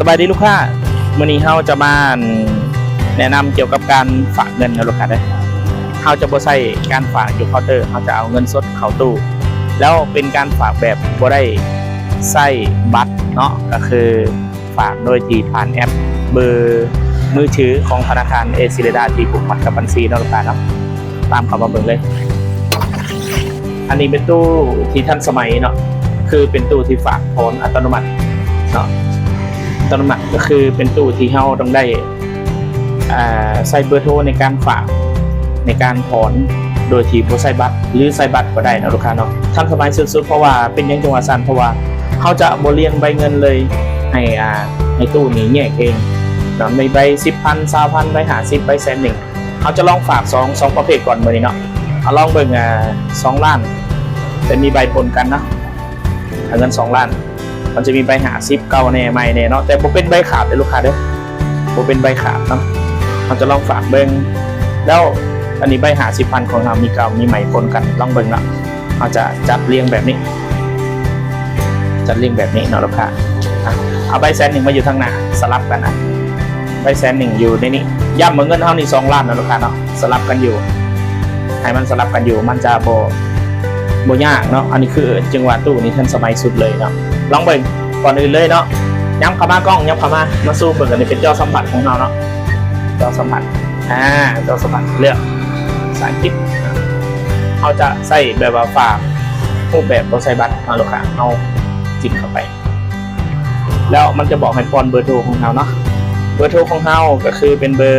ສະບາຍດີລູກຄ້າ, ມື້ນີ້ເຮົາຈະມາແນະນຳກ່ຽວກັບການຝາກເງິນເນາະລູກຄ້າເດີ. ເຮົາຈະບໍ່ໃຊ້ການຝາກຢູ່ເຄົາເຕີ, ເຮົາຈະເອົາເງິນສົດເຂົ້າຕູ້ ແລ້ວເປັນການຝາກແບບບໍ່ໄດ້ໃຊ້ບັດເນາະ, ກໍຄືຝາກໂດຍທີ່ຜ່ານແອັບເບີມືຖືຂອງທະນາຄານເອຊີເຣດາທີ່ຜູກມັດກັບບັນຊີເນາະລູກຄ້າເນາະ. ຕາມເຂົ້າມາເບິ່ງເລີຍ. ອັນນີ້ເປັນຕູ້ທີ່ທັນສະໄໝເນາະ, ຄືເປັນຕູ້ທີ່ຝາກຖອນອັດຕະໂນມັດເນາະ, ອັດຕະໂນມັດກໍຄືເປັນຕູ້ທີ່ເຮົາຕ້ອງໄດ້ ອ່າ ໃສ່ເບີໂທໃນການຝາກ ໃນການຖອນໂດຍທີ່ບໍ່ໃຊ້ບັດ ຫຼືໃຊ້ບັດກໍໄດ້ເນາະລູກຄ້າເນາະ. ທັນສະໄໝສຸດໆ ເພາະວ່າເປັນຫຍັງຈຶ່ງວ່າຊັ້ນ, ເພາະວ່າເຮົາຈະບໍ່ລຽງໃບເງິນເລີຍ ໃຫ້ ອ່າ ໃຫ້ຕູ້ນີ້ແຍກເອງເນາະ, ມີໃບສິບພັນ ຊາວພັນ ໃບຫ້າສິບ ໃບແສນໜຶ່ງ. ເຮົາຈະລອງຝາກສອງ ສອງປະເພດກ່ອນມື້ນີ້ເນາະ. ເຮົາລອງເບິ່ງ ອ່າ ສອງລ້ານ ແຕ່ມີໃບປົນກັນເນາະ, ເອົາເງິນສອງລ້ານ ມັນຈະມີໃບຫ້າສິບ ເກົ່າແດ່ ໃໝ່ແດ່ເນາະ, ແຕ່ບໍ່ເປັນໃບຂາດເດີລູກຄ້າເດີ, ບໍ່ເປັນໃບຂາດເນາະ. ເຮົາຈະລອງຝາກເບິ່ງ. ແລ້ວອັນນີ້ໃບຫ້າສິບພັນຂອງເຮົາມີເກົ່າມີໃໝ່ປົນກັນ, ລອງເບິ່ງເນາະ. ເຮົາຈະຈັດລຽງແບບນີ້ ຈັດລຽງແບບນີ້ເນາະລູກຄ້າ. ອ່ະ ເອົາໃບແສນໜຶ່ງມາຢູ່ທາງໜ້າ ສະຫຼັບກັນນະ, ໃບແສນໜຶ່ງຢູ່ໃນນີ້. ຢ້ຳວ່າເງິນເຮົານີ້ສອງລ້ານເນາະລູກຄ້າເນາະ, ສະຫຼັບກັນຢູ່ ໃຫ້ມັນສະຫຼັບກັນຢູ່ ມັນຈະບໍ່ ບໍ່ຍາກເນາະ. ອັນນີ້ຄືຈຶ່ງວ່າຕູ້ນີ້ທັນສະໄໝສຸດເລີຍເນາະ. ລອງເບິ່ງ ກ່ອນອື່ນເລີຍເນາະ, ຫຍັບເຂົ້າມາກ້ອງ ຫຍັບເຂົ້າມາ ມາຊູມເບິ່ງ. ອັນນີ້ເປັນຈໍສຳຜັດຂອງເຮົາເນາະ, ຈໍສຳຜັດ ອ່າ ຈໍສຳຜັດ ເລືອກພາສາອັງກິດ. ເຮົາຈະໃຊ້ແບບວ່າຝາກຮູບແບບບໍ່ໃຊ້ບັດເນາະລູກຄ້າ, ເຮົາຈິ້ມເຂົ້າໄປ ແລ້ວມັນຈະບອກໃຫ້ປ້ອນເບີໂທຂອງເຮົາເນາະ. ເບີໂທຂອງເຮົາກໍຄືເປັນເບີ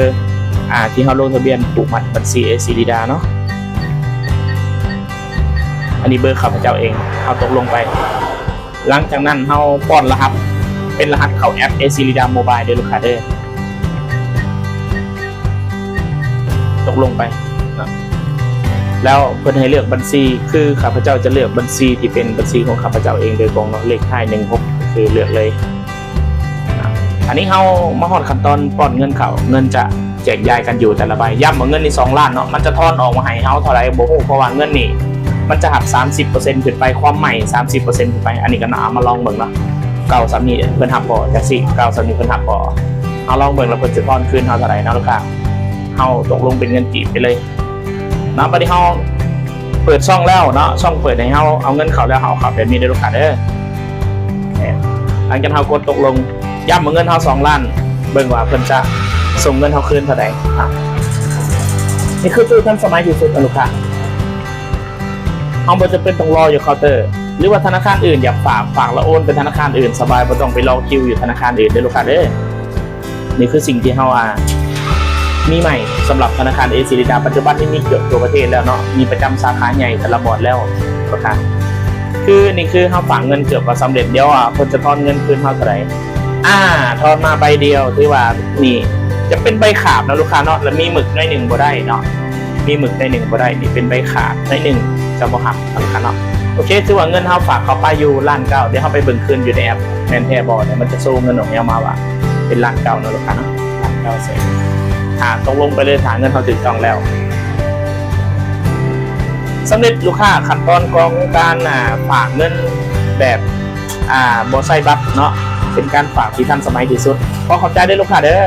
ອ່າ ທີ່ເຮົາລົງທະບຽນຜູກມັດບັນຊີເອຊີເຣດາເນາະ. ອັນນີ້ເບີຂ້າພະເຈົ້າເອງ, ເຮົາຕົກລົງໄປ. ຫຼັງຈາກນັ້ນເຮົາປ້ອນລະຫັດ ເປັນລະຫັດເຂົ້າແອັບເອຊີເຣດາໂມບາຍເດີລູກຄ້າເດີ. ຕົກລົງໄປເນາະ, ແລ້ວເພິ່ນໃຫ້ເລືອກບັນຊີ, ຄືຂ້າພະເຈົ້າຈະເລືອກບັນຊີທີ່ເປັນບັນຊີຂອງຂ້າພະເຈົ້າເອງໂດຍກົງເນາະ, ເລກທ້າຍໜຶ່ງຫົກ ຄືເລືອກເລີຍ. ອັນນີ້ເຮົາມາຮອດຂັ້ນຕອນປ້ອນເງິນເຂົ້າ, ເງິນຈະແຈກຢາຍກັນຢູ່ແຕ່ລະໃບ. ຢ້ຳວ່າເງິນນີ້ສອງລ້ານເນາະ, ມັນຈະທອນອອກມາໃຫ້ເຮົາເທົ່າໃດບໍ່ຮູ້, ເພາະວ່າເງິນນີ້ມັນຈະຮັບສາມສິບເປີເຊັນຂຶ້ນໄປ, ຄວາມໃໝ່ສາມສິບເປີເຊັນຂຶ້ນໄປ. ອັນນີ້ກໍເນາະ, ເອົາມາລອງເບິ່ງເນາະ. ເກົ້າສ່ຳນີ້ເພິ່ນຮັບບໍ່? ຈັ່ງຊີ້ ເກົ້າສ່ຳນີ້ເພິ່ນຮັບບໍ່? ເຮົາລອງເບິ່ງ ແລ້ວເພິ່ນຊິທອນຄືນເຮົາເທົ່າໃດເນາະລູກຄ້າ. ເຮົາຕົກລົງເປັນເງິນກີບໄປເລີຍເນາະ. ບັດນີ້ເຮົາເປີດຊ່ອງແລ້ວເນາະ, ຊ່ອງເປີດໃຫ້ເຮົາເອົາເງິນເຂົ້າແລ້ວ, ເຮົາເອົາເຂົ້າແບບນີ້ເດີລູກຄ້າເດີ. ຫຼັງຈາກເຮົາກົດຕົກລົງ, ຢ້ຳວ່າເງິນເຮົາສອງລ້ານ, ເບິ່ງວ່າເພິ່ນຈະສົ່ງເງິນເຮົາຄືນເທົ່າໃດ. ອ່ະ ນີ້ຄືຕູ້ທັນສະໄໝທີ່ສຸດເນາະລູກຄ້າ. ເຮົາບໍ່ຈຳເປັນຕ້ອງລໍຢູ່ເຄົາເຕີ ຫຼືວ່າທະນາຄານອື່ນຢາກຝາກ, ຝາກແລ້ວໂອນໄປທະນາຄານອື່ນສະບາຍ, ບໍ່ຕ້ອງໄປລໍຄິວຢູ່ທະນາຄານອື່ນເດີລູກຄ້າເດີ. ນີ້ຄືສິ່ງທີ່ເຮົາ ອ່າ ມີໃໝ່ສຳລັບທະນາຄານເອຊີເຣດາ. ປັດຈຸບັນນີ້ມີເກືອບທົ່ວປະເທດແລ້ວເນາະ, ມີປະຈຳສາຂາໃຫຍ່ແຕ່ລະບ່ອນແລ້ວລູກຄ້າ. ຄືນີ້ຄືເຮົາຝາກເງິນເກືອບວ່າສຳເລັດ, ດຽວ ອ່າ ເພິ່ນຈະທອນເງິນຄືນເຮົາເທົ່າໃດ. ອ່າ ທອນມາໃບດຽວ, ຖືວ່ານີ້ຈະເປັນໃບຂາດເນາະລູກຄ້າເນາະ, ແລ້ວມີໝຶກໜ້ອຍໜຶ່ງບໍ່ໄດ້ເນາະ, ມີໝຶກໜ້ອຍໜຶ່ງບໍ່ໄດ້, ນີ້ເປັນໃບຂາດໜ້ອຍໜຶ່ງ ຈະບໍ່ຮັບເນາະລູກຄ້າເນາະ. ໂອເຄ, ຖືວ່າເງິນເຮົາຝາກເຂົ້າໄປຢູ່ລ້ານເກົ້າ, ດຽວເຮົາໄປເບິ່ງຄືນຢູ່ໃນແອັບ ແມ່ນແທ້ບໍ່, ດຽວມັນຈະໂຊເງິນອອກມາວ່າເປັນລ້ານເກົ້າເນາະລູກຄ້າເນາະ, ລ້ານເກົ້າແສນ. ອ່າ ຕົກລົງໄປເລີຍ, ຖ້າເງິນເຮົາຖືກຕ້ອງແລ້ວ. ສຳເລັດລູກຄ້າ, ຂັ້ນຕອນຂອງການ ອ່າ ຝາກເງິນແບບ ອ່າ ບໍ່ໃຊ້ບັດເນາະ, ເປັນການຝາກທີ່ທັນສະໄໝທີ່ສຸດ. ຂໍຂອບໃຈເດີລູກຄ້າເດີ.